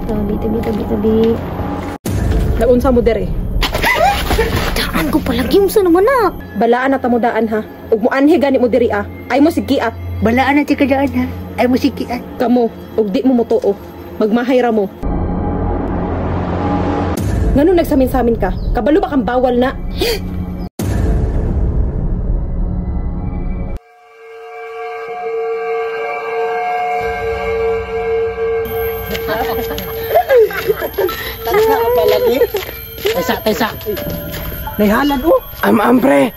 Tabi, tabi, tabi, tabi. Naunsa mo dere? Daan ko palagi unsa naman na. Balaan na tamudaan ha. Ug muanhi gani mo diri ah. Ay mo sigiat. Balaan na ti kadaan ha. Ay mo sigiat. Kamo ug di mo motuo. Magmahay ra mo. Ngano nagsamin-samin ka? Kabalo ba kang bawal na? Tagsa ka palagi. Taysa, taysa. Naihalan oh. Am pre.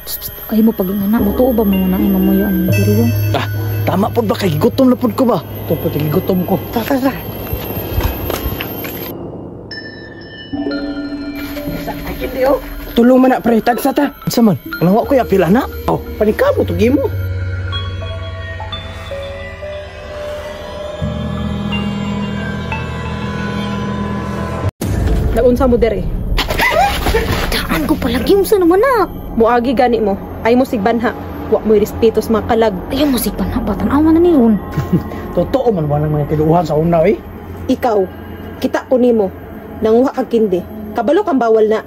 Ay mo pag-ingana, motuo ba mo na imamuyo ang diri yun? Ah, tama pod ba kay gutom na pod ko ba? Tupod kay gutom ko. Ta ta ta. Tulong man na pre, tagsa ta. Unsa man? Anong wa ko ya pila na? Oh, panikamo to gimo. Naunsa mo dere? Daan ko palagi unsa naman na. Muagi gani mo. Ay mo sigbanha. Wa mo'y respeto sa mga kalag. Ayaw mo sigbanha ba? Tan-awa na ni ron. Totoo man walang mga kiluhan sa una eh. Ikaw, kita ko nimo. Nanguha kag kindi. Kabalo kang bawal na.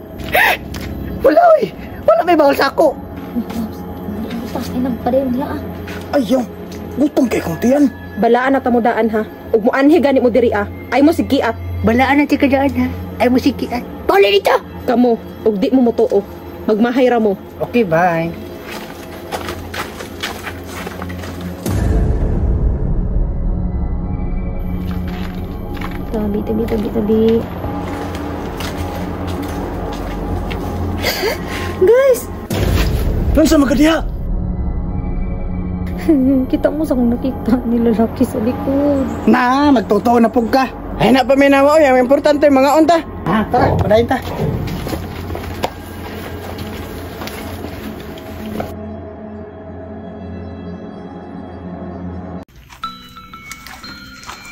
Wala oy. Wala may bawal sa ako. Ay nagpadayon diha ah. Ayaw, gutom kay kong tiyan. Balaan na tamudaan ha. Ug muanhi gani mo diri ah. Ay mo sigiat. Balaan na ti kadaan ha. Ay mo sigiat. Pauli dito. Kamo ug di mo motuo. Magmahay ra mo. Okay, bye. Tabi, tabi, tabi, tabi. Guys! Unsa man ka diha? Kita mo sa akong nakita ni lalaki sa likod. Na, magtotoo na pug ka. Ay na pa minawa oy, ang importante mga unta. Ha, tara, padayon ta.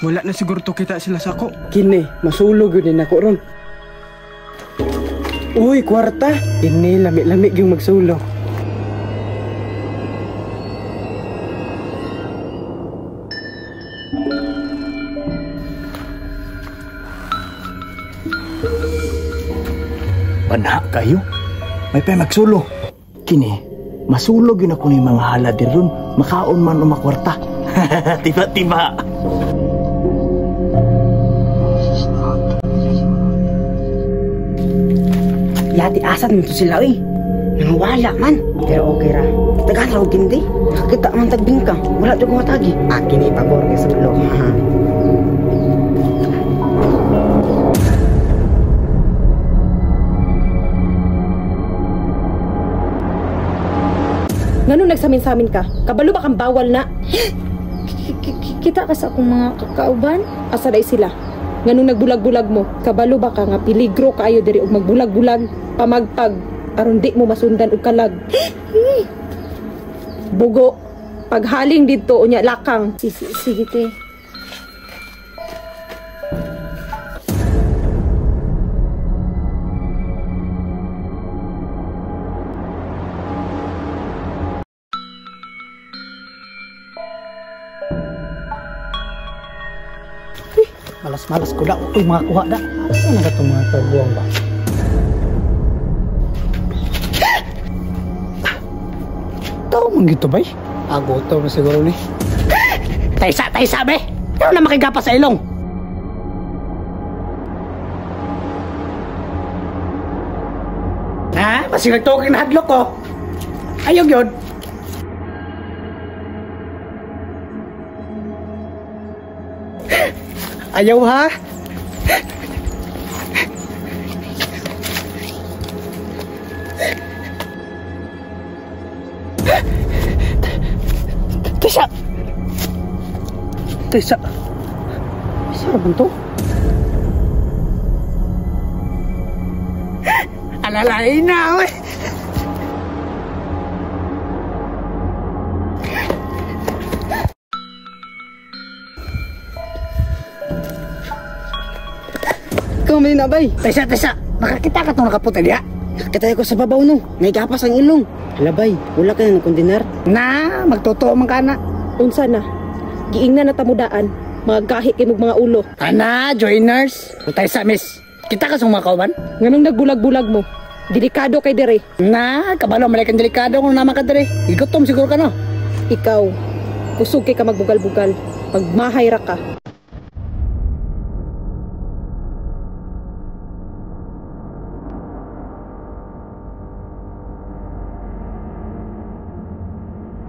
Wala na siguro to kita sila sako. Kini, masulog yun din ako ron. Uy, kwarta. Kini, lami-lami yung magsulog. Banha kayo? May pa magsulo. Kini, masulog yun ako ni mga hala din ron. Makaon man o makwarta. Tiba-tiba. Yati asat nito sila eh. Nangwala man. Pero okay ra. Tagaan ra og kindi. Nakakita man tagbingka. Wala jud ko matagi. Akin ipabor kay sulo. Ngano nagsamin-samin ka? Kabalo ba kang bawal na? Kita ka sa akong mga kakauban? Asa day sila? Nganong nagbulag-bulag mo? Kabalo ba ka nga peligro kaayo diri og magbulag-bulag, pamagpag, aron di mo masundan og kalag. Bugo, paghaling didto unya lakang. Sige te. Malas-malas ko na. Uy, mga kuha na. Asa na ka itong mga kabuang ba? Tao man gito bay? Ah, gutom na siguro ni. Taysa, taysa be! Pero na makigapa sa ilong! Ha? Masig nagtuking na hadlok ko. Ayaw yun. Ayaw ha? Taysa! Taysa! Sarap ba ito? Alalay na! Uy! Ikaw may nabay. Taysa, taysa! Nakakita ka itong nakaputi niya? Nakakita ko sa babaw no. Naigapas ang ilong. Halabay, wala ka na ng kondinar. Na, magtotoo man ka na. Unsa na? Giingnan na tamudaan. Mga gahi kay mong mga ulo. Ana, joiners. Taysa, miss. Kita ka sa mga kauban? Nganong nagbulag-bulag mo? Delikado kay dire. Na, kabalo, malay kang delikado kung naman ka dire. Igutom siguro ka, no? Ikaw, kusog kay ka magbugal-bugal. Magmahay ra ka.